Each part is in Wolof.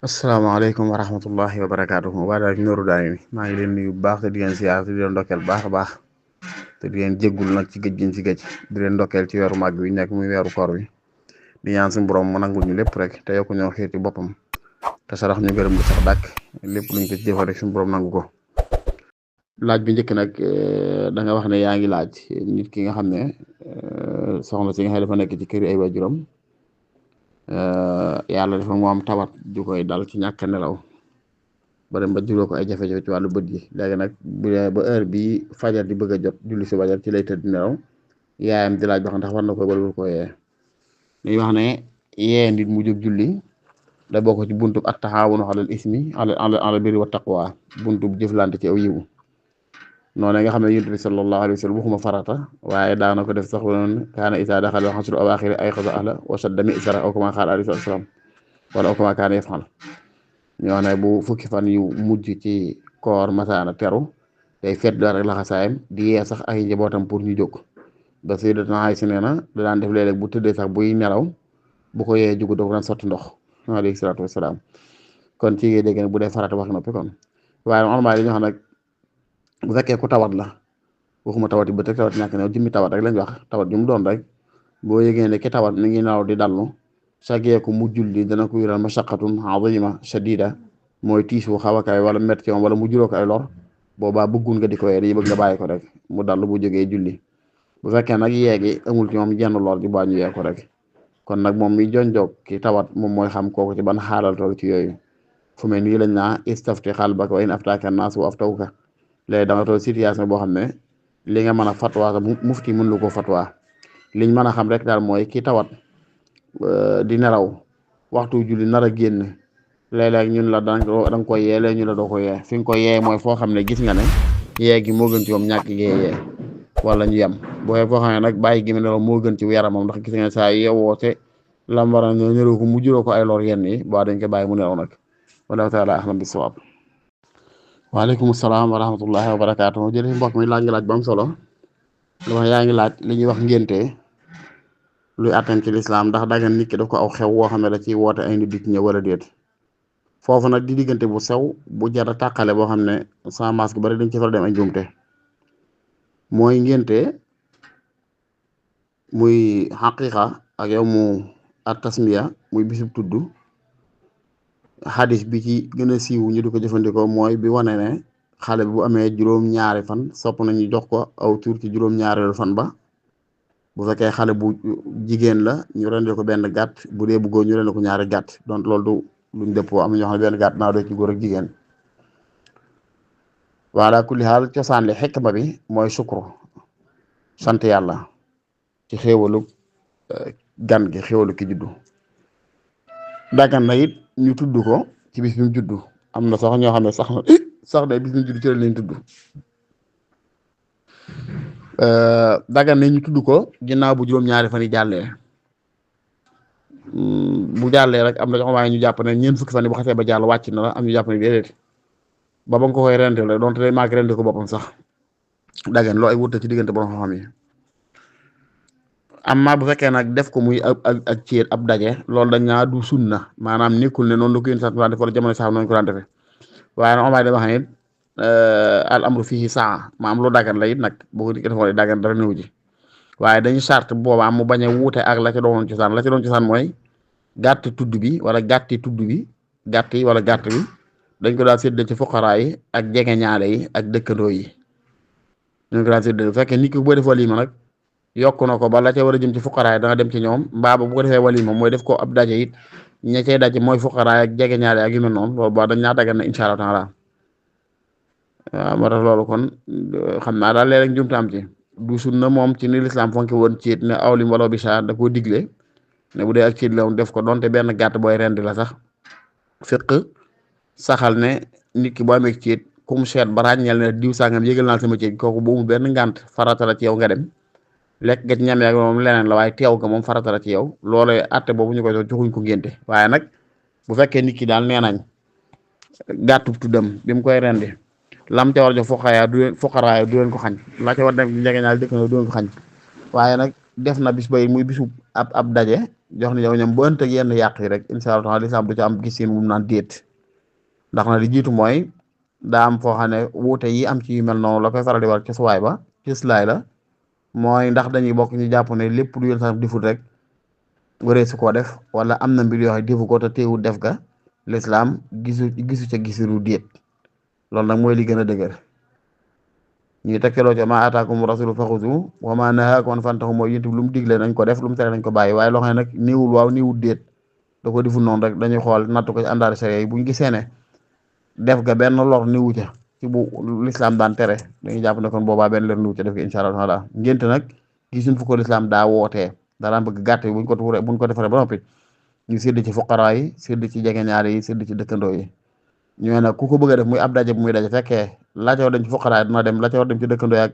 asalaamaaleykum wa rahmatullahi wa barakaatuhu waa daal Nourou Darayni maa ngi leen nuyu bu baax te di leen siyaar te di leen ndokkeel baax a baax te di leen jéggul nag ci géej giñ ci géej di leen ndokkeel ci weeru màgg wi nekk muy weeru koor wi di ñaan suñu borom mu nangul ñu lépp rek te yokku ñoo xiiti boppam te sarax ñu gërëm lu sax dàkk lépp luñ ko ci jëfal rek suñu borom nangu ko. laaj bi njëkk nag da nga wax ne yaa ngi laaj nit ki nga xam ne soxna si nga xam ne dafa nekk ci kër ay waajuram yàlla dafa mu am tawat ju koy dal ci ñàkk nelaw ba dem ba juróo ko ay jafe-jafe ci wàllu bët yi léegi nag bu dee ba heure bi fajar di bëgg a jot julli si fajar ci lay tëdd nelaw yaayam di laaj ba xam ndax war na ko wala ko yee dañuy wax ne yee nit mu jóg julli da bokk ci buntub at taxaawunu alal ismi ala birri wa taqwa buntub jëflante ci aw yiwu noonu nga xam ne yonent bi sallallahu alayhi wa sallam waxuma farata waaye daana ko def sax woon kaana isaa daxala xasru awaaxiri ay xasa ahla wa shadda mi'zara aw kama qaala alayhi salaam wala aw kama kaana yaf'al ñoo ne bu fukki fan yu mujj ci koor masaana teru day fet dara rek laxasaayam di yee sax ay njabootam pour ñu jóg ba sayyidatuna Aysa nee na da daan def léeg-léeg bu tëddee sax buy nelaw bu ko yee jugu da ko daan sotti ndox alayhi salaatu wasalaam kon ci ngay dégg ne bu dee farata wax noppi kon waaye normal yi ñoo xam nag bu fekkee ku tawat la waxuma tawat yi ba teg tawat ñàkk ne jëmmi tawat rek lañ wax tawat ju mu doon rek boo yëgee ne ki tawat mi ngi nelaw di dallu sageeku mu julli dana ko yural mashaqqatun azima shadida mooy tiis wu xaw a kaay wala métti moom wala mu juróo ko ay lor boobaa bëggun nga di ko yee dañuy bëgg nga bàyyi ko rek mu dallu bu jógee julli bu fekkee nag yeegi amul ci moom jenn lor di baa ñu yee ko rek kon nag moom mi jonjog ki tawat moom mooy xam kooku ci ban xaalal tool ci yooyu fu mel nii lañ naa istafti qalbaka wa in aftaka naas wa aftawka léegi da nga toll situation boo xam ne li nga mën a fatwa sa mufti mën lu ko fatwa liñ mën a xam rek daal mooy ki tawat di nelaw waxtu julli nar a génn léeg-léeg ñun la da nga koy yee léeg ñu la doo ko yee fi nga koy yee mooy foo xam ne gis nga ne yee gi moo gën ci moom ñàkk gee yee wala ñu yem boo foo xam ne nag bàyyi gi mu nelaw moo gën ci yaramam ndax gis nga ne saa yeewoo te lam war a nelaw ko mu juróo ko ay lor yenn yi boo dañ ko bàyyi mu nelaw nag wallahu taala ahlam bi sawaab. waaleykum salaam wa rahmatullahi wa barakaatu jërëjëf mbokk mi laaj nga laaj ba am solo lu wax yaa ngi laaj li ñuy wax ngénte luy àttan ci lislaam ndax dagan nit ki daf ko aw xew woo xam ne da ciy woote ay nit di ci ñëw wala déet foofu nag di diggante bu sew bu jar a tàqale boo xam ne sans masque bari dañ ci fara dem ay njuumte mooy ngénte muy xaqiqa ak yow mu at tasmiya muy bisub tudd xadis bi ci gën a siiw ñu di ko jëfandikoo mooy bi wane ne xale bi bu amee juróom-ñaari fan sopp nañu jox ko aw tur ci juróom-ñaareelu fan ba bu fekkee xale bu jigéen la ñu rendee ko benn gàtt bu dee bu góor ñu rendee ko ñaari gàtt donc loolu du luñ dëppoo am na ñoo xam ne benn gàtt naa doy ci góor ak jigéen wala kulli xaal cosaan li xikma bi mooy sukru sant yàlla ci xéewalu gan gi xéewalu ki juddu daggan na it ñu tudd ko ci bis bi mu juddu am na sax ñoo xam ne sax day bis bi mu juddu ci la leen tudd daggan na ñu tudd ko ginnaaw bu juróom-ñaari fan yi jàllee bu jàllee rek am na ñoo xam waaye ñu jàpp ne ñeent fukki fan yi bu xasee ba jàll wàcc na la am ñu jàpp ne déedéet ba nga ko koy rente la donte day maag rente ko boppam sax daggan loo ay wutta ci diggante borom xam-xam yi amma bu fekkee nag def ko muy ak ceet ab daje loolu dañ naa du sunna maanaam nekkul ne noonu la ko yéen sax daan def wala jamono sax noonu ko daan defee waaye nag omaay dama xam ne al amru fii saa maam lu dagan la it nag boo ko defoon dagan dara néew ji waaye dañu charte boobaa mu bañ a wuute ak la ci doon cosaan la ci doon cosaan mooy gàtt tudd bi wala gàtti tudd bi gàtt yi wala gàtt bi dañ ko daan séddale ci fuqaraa yi ak jege ñaale yi ak dëkkandoo yi dañ ko daan séddale bu fekkee nit ki boo def walima nag yokk na ko ba la ca war a jëm ci fuqaraay da nga dem ci ñoom mbaa bu ko defee walima mooy def ko ab daje it ña cay daje mooy fuqaraay ak jege ñaare ak yu mel noonu loolu ba dañ naa dagan na incha allah taala waaw moo tax loolu kon xam naa daal léeg-léeg njumte am ci du sunna moom ci ni lislaam fonki woon ciit ne awlim wala bicha da koo digle ne bu dee ak ciit la def ko donte benn gàtt booy rendi la sax fiq saxal ne nit ki boo amee ciit kum seet ba ràññeel ne diw sàngam yëgal naa sama ciit kooku bu mu benn ngànt farata la ci yow nga dem lekk nga ci ñam yaag moom leneen la waaye teew ga moom farata la ci yow loolu atte boobu ñu koy joxuñ ko ngénte waaye nag bu fekkee nit ki daal nee nañ gàttub tuddam bi mu koy rendi lam ca war a jox fuqaraaya du leen ko xañ la ca war dem njege ñaal dëkk na du leen ko xañ waaye nag def na bis bay muy bisu ab daje jox ni yow ñoom bu ënt ak yenn yàq yi rek incha allah lislaam du ci am gis mu naan déet ndax na li jiitu mooy daa am foo xam ne wuute yi am ci yu mel noonu la koy faral di war ci suwaay ba ci islaay la mooy ndax dañuy bokk ñu jàpp ne lépp lu yéen sax difut rek waree su koo def wala am na mbir yoo xam defu ko te teewul def ga lislaam gisu ca gisiru déet loolu nag mooy li gën a dëgër ñuy tekkeloo ci ma ataakum rasulu faxuzu wa ma nahaakum an fantahu mooy yént lu mu digle nañ ko def lu mu tere nañ ko bàyyi waaye loo xam ne nag niwul waaw niwul déet da ko deful noonu rek dañuy xool natt ko ci àndaari sariya yi buñ gisee ne def ga benn lor niwu ca ci bu lislaam daan tere dañuy jàpp ne kon boobaa benn lor niwu ca def ko incha allah taala ngénte nag gisuñ fu ko lislaam daa wootee daan bëgg gàtt yi buñ ko defaree ba noppi ñu sédd ci fuqaraa yi sédd ci jegeñaale yi sédd ci dëkkandoo yi ñoo nag ku ko bëgg a def muy ab daje bu muy daje fekkee la ca war dem ci fuqaraa yi dina dem la ca war dem ci dëkkandoo yi ak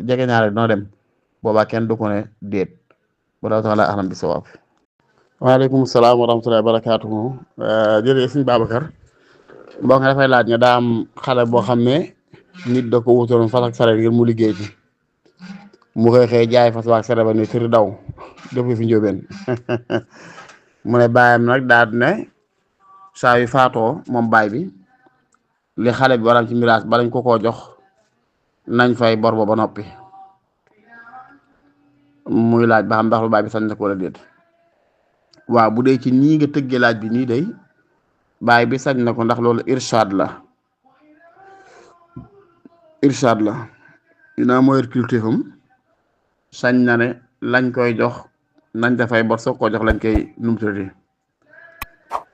jegeñaale dina dem boobaa kenn du ko ne déet wala taala ahlam bi sawaab. waaleykum salaam wa rahmatullahi wa barakaatuhu jërëjëf sëñ Babacar mboo nga dafay laaj nga daa am xale boo xam ne nit da ko wutaloon fas ak sareet ngir mu liggéey ci mu koy xëy jaay fas waak sareet ba ni tëri daw def fi njóobeen mu ne baayam nag daal ne saa yu faatoo moom baay bi li xale bi waram ci miraas balañ ko koo jox nañ fay bor ba noppi muy laaj ba xam ndax lu baay bi sañ na ko wala déet waaw bu dee ci nii nga tëggee laaj bi nii day baay bi sañ na ko ndax loolu irshad la dinaa mooy cultifam sañ na ne lañ koy jox nañ dafay bor soog koo jox lañ koy numutati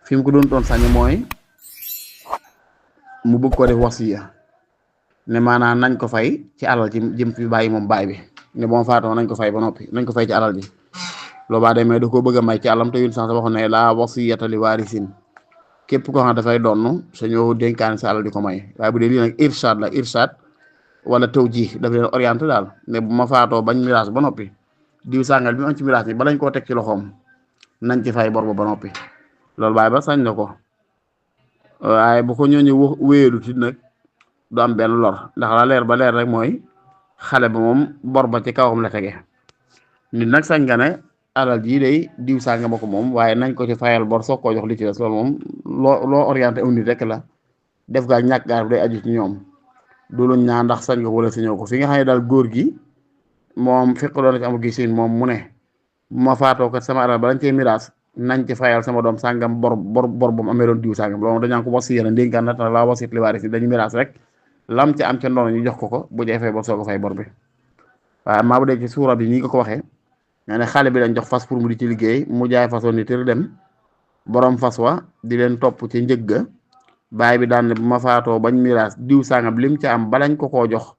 fi mu ko doon sañ mooy mu bëgg ko def wasiya ne maanaam nañ ko fay ci alal ci jëm fi bàyyi moom baay bi ne boo faatoo nañ ko fay ba noppi nañ ko fay ci alal ji loolu baa demee da koo bëgg a may ci àllam te yun sax waxoon ne laa wasiyata li waarisin képp koo xam ne dafay donn sañoo dénkaane sa alal di ko may waaye bu dee lii nag irshad wala tawjih daf leen orienté daal ne bu ma faatoo bañ miraas ba noppi diw sàngal bi mu am ci miraas bi balañ koo teg ci loxoom nañ ci fay bor ba noppi loolu baay ba sañ na ko waaye bu ko ñooñu wéyelu ti nag du am benn lor ndax la leer ba leer rek mooy xale ba moom bor ba ci kawam la tege nit nag sañ nga ne alal jii day diw sànga ma ko moom waaye nañ ko ci fayal bor soog koo jox li ci des loolu moom loo orienté aw nit rek la def gaa ñàkk gaar day aju ci ñoom du luñ ñaa ndax sañ nga wala si ñëw ko fi nga xam ne daal góor gi moom fekk doon na ci amul gisin moom mu ne bu ma faatoo kat sama alal ba lañ cee miraas nañ ci fayal sama doom sàngam bor bu mu amee doon diw sàngam loolu dañaa ko wasi yéen ndénkaan na la wasit li waari si dañu miraas rek lam ci am ca ndono ñu jox ko bu dee fay bor soog a fay bor bi waaye maa bu dee ci suura bi nii nga ko waxee nga ne xale bi dañ jox fas pour mu di ci liggéey mu jaay façon ni tër dem borom fas wa di leen topp ci njëgga baay bi daan ne bu ma faatoo bañ miraas diw sàngam lim ca am balañ ko koo jox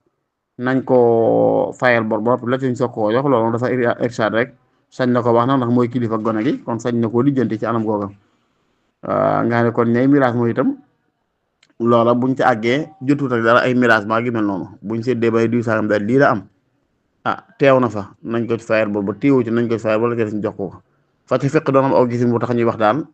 nañ ko fayal bor ba la ci soog koo jox loolu dafa irshad rek sañ na ko wax na ndax mooy kilifa gone gi kon sañ na koo lijjanti ci anam googa nga ne kon ñay miraas mooy itam loola buñ ci àggee jotut ak dara ay miraas maa gi mel noonu buñ seddee bay diw sàngam daal lii la am teew na fa nañ ko ci fayal bor ba teewu ci nañ ko ci fayal wala ñu jox ko fa ci fekk doon am aw gisin bu tax ñuy wax daal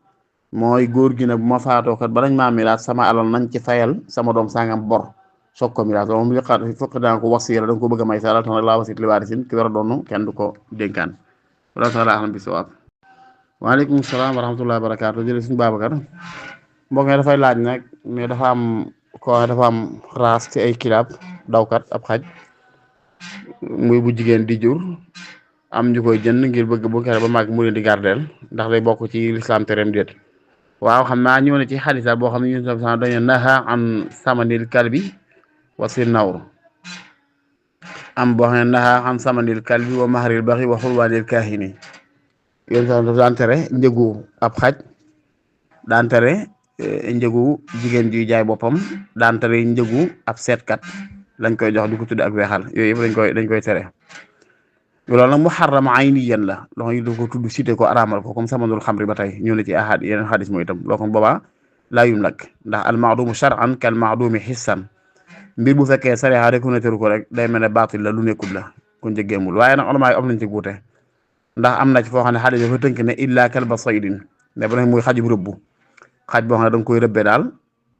mooy góor gi nag bu ma faatoo kat balañ maa miraas sama alal nañ ci fayal sama doom sàngam bor soog ko miraas moom li xaar fekk danga ko wasiya da nga ko bëgg a may sa alal tax nag laa wasit li waarisin ki war a doon kenn du ko dénkaan wala taala ahlam bi sawaab. waaleykum salaam wa rahmatullahi wa barakaatu jërëjëf suñu Babacar mbokk mi dafay laaj nag mais dafa am dafa am raas ci ay kilaab dawkat ab xaj muy bu jigéen di jur am ñu koy jënd ngir bëgg bu kere ba màgg mu leen di gardeel ndax day bokk ci lislaam tereem déet waaw xam naa ñëw na ci xadisa boo xam ne ñun sax dañu naha an samanil kalbi wa si nawr am boo xam ne naha an samanil kalbi wa maharil baxi wa xulwaanil kaahini yéen sax daf daan tere njëgu ab xaj daan tere njëgu jigéen ji jaay boppam daan tere njëgu ab seetkat lañ koy jox di ko tudde ak weexal yooyu yëpp dañ koy tere loolu nag muharram ayniyan la loo xam ne ko tudd cité ko araamal ko comme samanul xamri ba tey ñëw na ci ahad yeneen xadis mooy itam loo xam boobaa laa yumlak ndax al maadumu shar'an kal maadumi xissan mbir bu fekkee sariya reconnaître ko rek day mel ne baatil la lu nekkul la kon jëggeemul waaye nag ulama yi am nañ ci guute ndax am na ci foo xam ne xadis dafa tënk ne illa kalba saydin ne ba ne muy xajub rëbbu xaj boo xam ne da nga koy rëbbee daal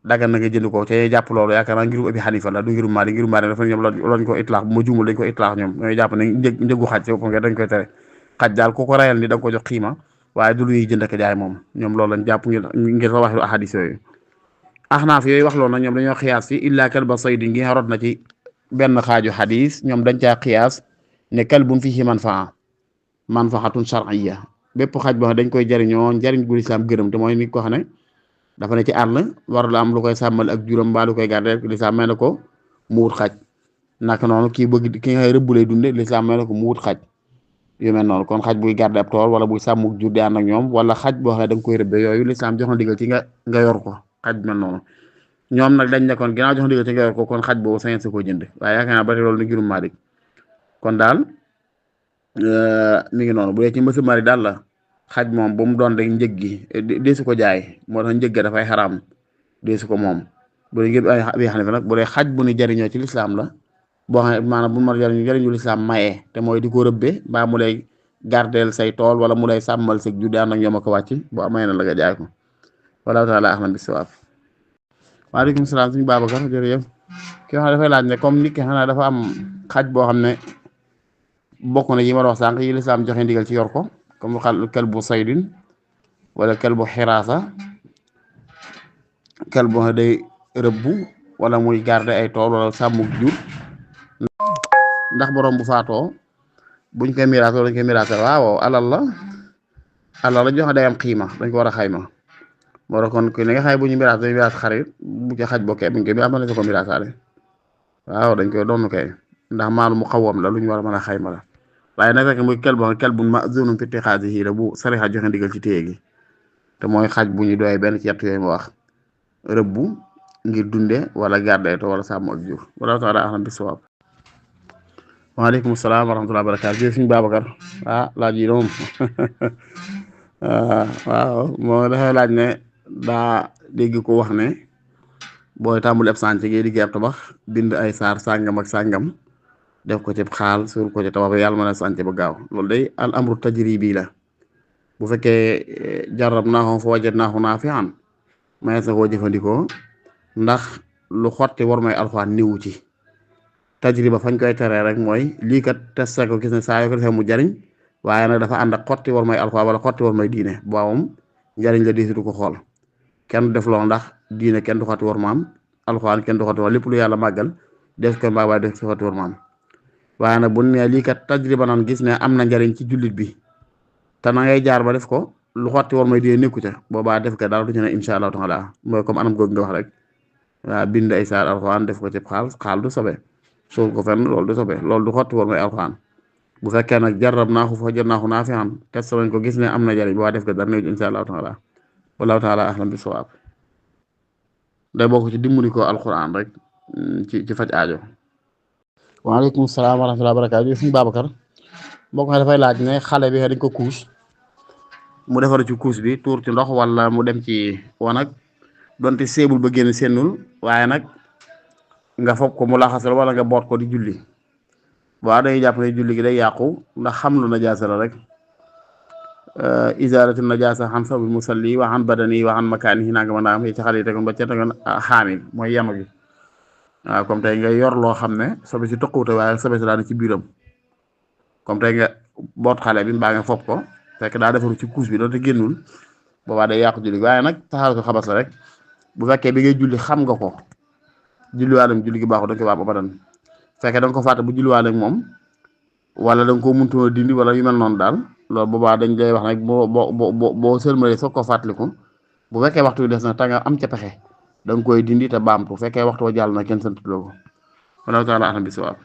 dagan na nga jënd ko te jàpp loolu yaakaar naa ngirum Abi Hanifa la du ngirum Maalik. ngirum Maalik dafa ñoom lañ ko itlaax bu ma juumul dañ ko itlaax ñoom ñooy jàpp ne njëgu xaj ci boppam dañ koy tere. xaj daal ku ko rayal ni da nga ko jox xiima waaye du lu ñuy jënd ak jaay moom ñoom loolu lañ jàpp ngir sa waxi ahadis yooyu. axnaaf yooyu wax loolu nag ñoom dañoo xiyaas fi illaa kalba saydin gi rot na ci benn xaaju xadis ñoom dañ caa xiyaas ne kalbun fiihi manfaatun shar'iyya bépp xaj boo xam dañ koy jariñoo njariñ gu lislaam gërëm te mooy nit ko xam ne dafa ne ci àll war la am lu koy sàmmal ak juróom mbaa lu koy garder lislaam may na ko mu wut xaj naka noonu kii bëgg ki nga xam rëbb lay dunde lislaam may na ko mu wut xaj yu mel noonu kon xaj buy garder ab tool wala buy sàmm jur di ànd ak ñoom wala xaj boo xam ne da nga koy rëbbe yooyu lislaam jox na digal ci nga yor ko xaj mel noonu ñoom nag dañ ne kon ginnaaw jox na digal ci nga yor ko kon xaj boobu sañet sa koo jënd waaye yaakaar naa ba tey loolu ni girum Maalik kon daal mi ngi noonu bu dee ci mësa mari daal la xaj moom bu mu doon rek njëg gi deesu ko jaay moo tax njëg ga dafay xaraam deesu ko moom bu dee ngir Abi Hanifa nag bu dee xaj bu ni jariñoo ci lislaam la boo xam ne maanaam bu ma jariñu lislaam mayee te mooy di ko rëbbe mbaa mu lay gardeel say tool wala mu lay sàmmal sa jur daan ak ñoom a ko wàcc bu amee na la nga jaay ko wallahu taala a'lam bis-sawaab. waaleykum salaam suñu Babacar jërëjëf ki wax dafay laaj ne comme nit ki xanaa dafa am xaj boo xam ne bokk na yi ma wax sànq yi lislaam joxe ndigal ci yor ko comme kalbu saydin wala kalbu xiraasa kalbu day rëbbu wala muy garder ay tool wala sàmmuk jur ndax borom bu faatoo buñ koy miraas wala dañ koy miraas waaw alal la joxe day am xiima dañ ko war a xayma moo tax kon li nga xam ne bu ñu miraas dañuy miraas xarit bu ci xaj bokkee buñ koy miraas mën na ko miraasaale waaw dañ koy doon kay ndax maalu mu xawam la lu ñu war a mën a xayma la waaye nag rek muy kalbun ma'zuunun fi ittixaadihi la bu sarixa joxe ndigal ci téye gi te mooy xaj bu ñu doy benn ci yett yooyu ma wax rëbbu ngir dunde wala garder to wala sàmm ak jur wala taala a'lam bis-sawaab. waaleykum salaam wa rahmatulah barakaatu jërëjëf suñu Babacar laaj yi moom waaw moo dafay laaj ne daa dégg ko wax ne booy tàmbali ab sànc ngay liggéey ab tabax bind ay saar sàngam ak sàngam def ko ci xaal suul ko ci tabax bi yàlla mën a sànc ba gaaw loolu day al amru tajribi la bu fekkee jarrabnaahu fa wajadnaahu naafi'an may sa koo jëfandikoo ndax lu xotti war may alxuraan niwu ci tajriba fañ koy teree rek mooy lii kat testé ko gis ne saa yoo ko defee mu jariñ waaye nag dafa ànd ak xotti war may alxuraan wala xotti war may diine boobam njariñ la deesitu ko xool kenn def loolu ndax diine kenn du xotti war maam alxuraan kenn du xotti war lépp lu yàlla màggal def ko mbaa waaye def ko xotti war maam waaye nag bu ne lii kat tajriba naan gis ne am na njariñ ci jullit bi te na ngay jaar ba def ko lu xotti war may diine nekku ca boobaa def ko dara du ci ne insha allahu taala mooy comme anam googu nga wax rek waaw bind ay saar alxuraan def ko ci xaal du sobe suul ko fenn loolu du sobe loolu du xotti war may alxuraan bu fekkee nag jarrabnaahu fa wajadnaahu naafi'an test nañ ko gis ne am na njariñ boobaa def ko dara ne insha allahu taala wallahu taala ahlam bi sawaab day bokk ci dimbali ko alxuraan rek ci faj aajo. waaleykum salaam wa rahmatulah barakaatu suñu Babacar mbokk mi dafay laaj ne xale bi dañ ko kuus mu defar ci kuus bi tuur ci ndox wala mu dem ci wanag donte seebul ba génn sennul waaye nag nga foog ko mu laxasal wala nga boot ko di julli waaw dañuy jàpp ne julli gi day yàqu ndax xam lu najaasa la rek izaalatu najaasa an sawbil musalli wa an badani wa an makaanihi nanga ma naam ci xale yi tegoon ba ca tegoon xaamil mooy yanu gi waaw comme tey nga yor loo xam ne sobe si toquwute waaye sobe si daal ci biiram comme tey nga boot xale bi mbaa nga fopp ko fekk daa defaru ci kuus bi doonte génnul boobaa day yàqu julli waaye nag taxaaratu xabas la rek bu fekkee bi ngay julli xam nga ko julliwaalem julli gi baaxul da nga koy baax abadan fekkee da nga ko fàtte bu julliwaale ak moom wala da nga koo mëntuwoon dindi wala yu mel noonu daal loolu boobaa dañ lay wax nag boo sëlmalee soog ko fàttaliku bu fekkee waxtu bi des na ta nga am ca pexe da nga koy dindi te baamtu bu fekkee waxtu wa jàll na kenn sant loo ko wallahu taala ahlam bi sawaab